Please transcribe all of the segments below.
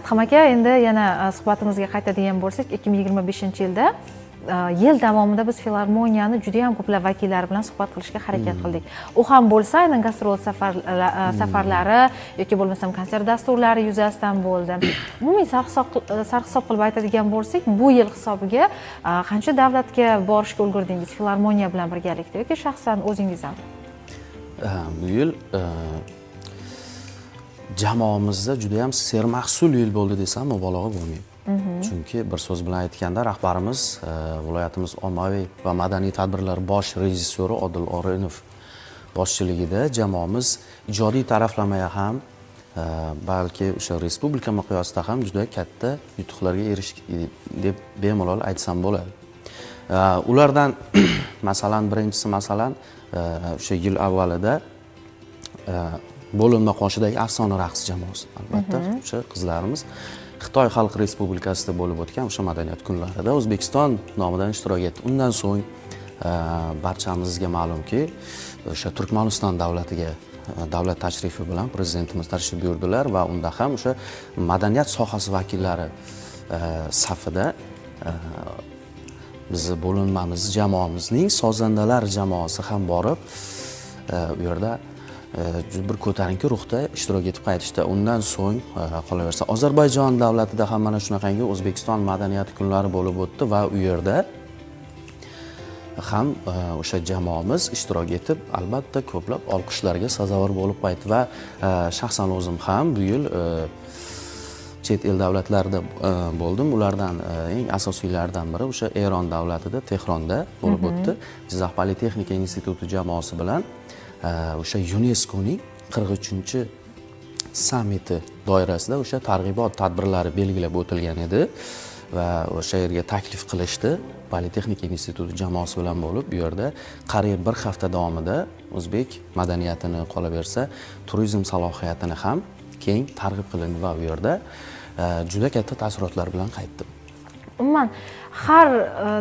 Adham aka, endi yana suhbatimizga qaytadigan bo'lsak, 2025-yilda yil davomida biz filarmoniyani juda ham ko'plab vakillari bilan suhbat qilishga harakat qildik. U ham bo'lsa, aynan gastrol safarlari yoki bo'lmasam konsert dasturlari yuzasidan bo'ldi. Umumiy sarhisob qilib aytadigan bo'lsak, bu yil hisobiga qancha davlatga borishga ulgurdingiz filarmoniya bilan birgalikda yoki shaxsan o'zingiz ham? Bu yil jamoamizda juda ham sermahsul yil bo'ldi desam mubolag'a bo'lmaydi. Chunki bir so'z bilan aytganda rahbarimiz viloyatimiz ommaviy va madaniy tadbirlar bosh rejissyori Odil Orinov boshchiligida jamoamiz ijodiy taraflama ham balki o'sha respublika miqyosida ham juda katta yutuqlarga erishdik deb bemalol aytsam bo'ladi. Ulardan masalan birinchisi masalan o'sha yil avvalida bo'linma qoshidagi afsona raqs jamoasi, albatta o'sha qizlarimiz Xitoy Xalq Respublikasida bo'lib o'tgan o'sha madaniyat kunlarida O'zbekiston nomidan ishtirok etdi. Undan so'ng barchamizga ma'lumki, o'sha Turkmaniston davlatiga davlat tashrifi bilan prezidentimiz tashrif buyurdilar va unda ham o'sha madaniyat sohasi vakillari safida bizni bo'linmamiz, jamoamizning sozandalar jamoasi ham borib, u yerda bir ko'tarinki ruhda ishtirok etib qaytishdi. Undan so'ng qolaversa Ozarbayjon davlatida ham mana shunaqangi O'zbekiston madaniyati kunlari bo'lib o'tdi va u yerda ham o'sha jamoamiz ishtirok etib, albatta ko'plab olqishlarga sazovor bo'lib qaytdi va shaxsan o'zim ham bu yil chet el davlatlarida bo'ldim. Ulardan eng asosiylaridan biri o'sha Eron davlatida, Tehronda bo'lib o'tdi. Jizzax Politexnika instituti jamoasi bilan o'sha UNESCOning 43-sammiti doirasida o'sha targ'ibot tadbirlari belgilab o'tilgan edi va o'sha yerga taklif qilishdi. Politexnika instituti jamoasi bilan bo'lib, bu yerda qariyb bir hafta davomida o'zbek madaniyatini, qolaversa turizm salohiyatini ham keng targ'ib qilindi va u yerda juda katta taassurotlar bilan qaytdim. Umuman har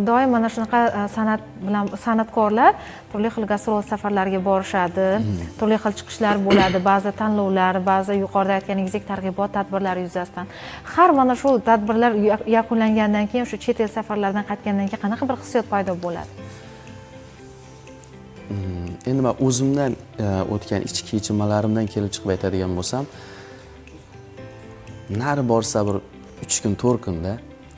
doim mana shunaqa san'at bilan san'atkorlar turli xil gastrol safarlarga borishadi, turli xil chiqishlar bo'ladi, ba'zi tanlovlar, ba'zi yuqorida aytganingizdek targ'ibot tadbirlari yuzasidan. Har mana shu tadbirlar yakunlangandan keyin, o'sha chet el safarlaridan qaytgandan keyin qanaqa bir hissiyot paydo bo'ladi? Endi men o'zimdan o'tgan ichki kechinmalarimdan kelib chiqib aytadigan bo'lsam, nari borsa bir 3 kun 4 kunda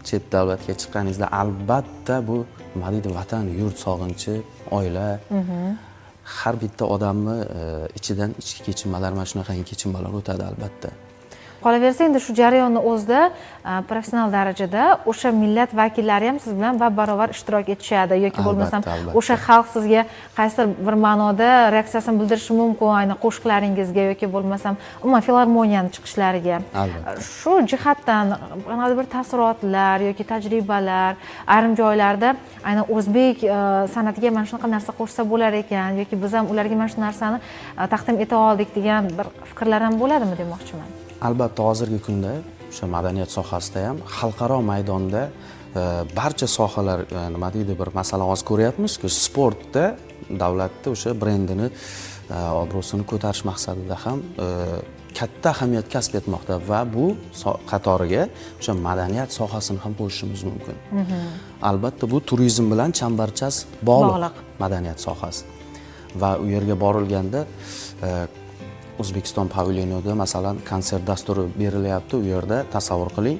chet davlatga chiqqaningizda albatta bu nima deydi, vatan, yurt sog'inchi, oila, har bitta odamni ichidan ichki kechinmalar, mana shunaqangi kechinmalar o'tadi albatta. Qolaversa endi shu jarayonni o'zida professional darajada o'sha millat vakillari ham siz bilan bab-barobar ishtirok etishadi yoki bo'lmasam o'sha xalq sizga qaysidir bir ma'noda reaksiyasini bildirishi mumkin, aynan qo'shiqlaringizga yoki bo'lmasam umuman filarmoniyaning chiqishlariga. Shu jihatdan qanaqadir bir taassurotlar yoki tajribalar, ayrim joylarda aynan o'zbek san'atiga mana shunaqa narsa qo'shsa bo'lar ekan yoki biz ham ularga mana shu narsani taqdim eta oldik degan bir fikrlar ham bo'ladimi demoqchiman. Albatta hozirgi kunda o'sha madaniyat sohasida ham xalqaro maydonda barcha sohalar nima deydi, bir masalan hozir ko'ryapmiz-ku, sportda davlatda o'sha brendini, obro'sini ko'tarish maqsadida ham katta ahamiyat kasb etmoqda va bu qatoriga o'sha madaniyat sohasini ham qo'shishimiz mumkin. Albatta bu turizm bilan chambarchas bog'liq madaniyat sohasi va u yerga borilganda O'zbekiston pavilyonida masalan konsert dasturi berilyapti, u yerda tasavvur qiling,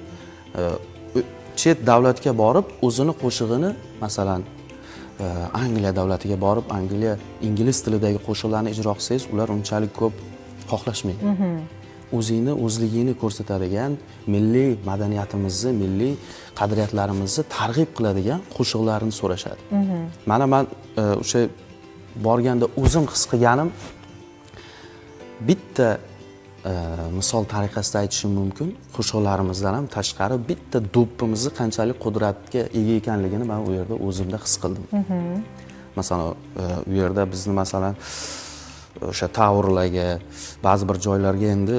chet davlatga borib o'zini qo'shig'ini, masalan Angliya davlatiga borib Angliya ingliz tilidagi qo'shiqlarni ijro qilsangiz, ular unchalik ko'p xohlashmaydi. O'zingni o'zligingni ko'rsatadigan, milliy madaniyatimizni, milliy qadriyatlarimizni targ'ib qiladigan qo'shiqlarni so'rashadi. Mana men o'sha borganda o'zim his qilganim bitta misol tariqasida aytishim mumkin, qo'shiqlarimizdan ham tashqari bitta do'ppimizni qanchalik qudratga ega ekanligini men u yerda o'zimda his qildim. Masalan, u yerda bizni masalan o'sha tavrlarga, ba'zi bir joylarga endi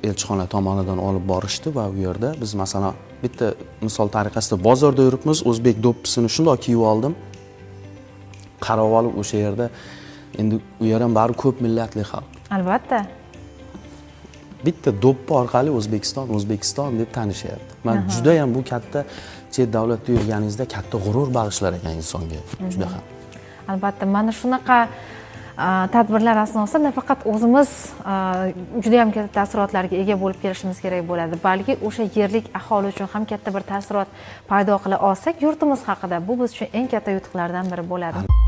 elchixona tomonidan olib borishdi va u yerda biz masalan bitta misol tariqasida bozorda yuribmiz, o'zbek do'ppisini shundoq kiyib oldim. Qarab olib o'sha yerda endi u yer ham bari ko'p millatli xalq. Albatta. Bitta do'ppi orqali O'zbekiston, O'zbekiston deb tanishyapti. Man juda ham bu katta chet davlatda yurganingizda katta g'urur bag'ishlar ekan insonga, juda ham. Albatta, mana shunaqa tadbirlar asnosida nafaqat o'zimiz juda ham katta taassurotlarga ega bo'lib kelishimiz kerak bo'ladi, balki o'sha yerlik aholi uchun ham katta bir taassurot paydo qila olsak yurtimiz haqida, bu biz uchun eng katta yutuqlardan biri bo'ladi.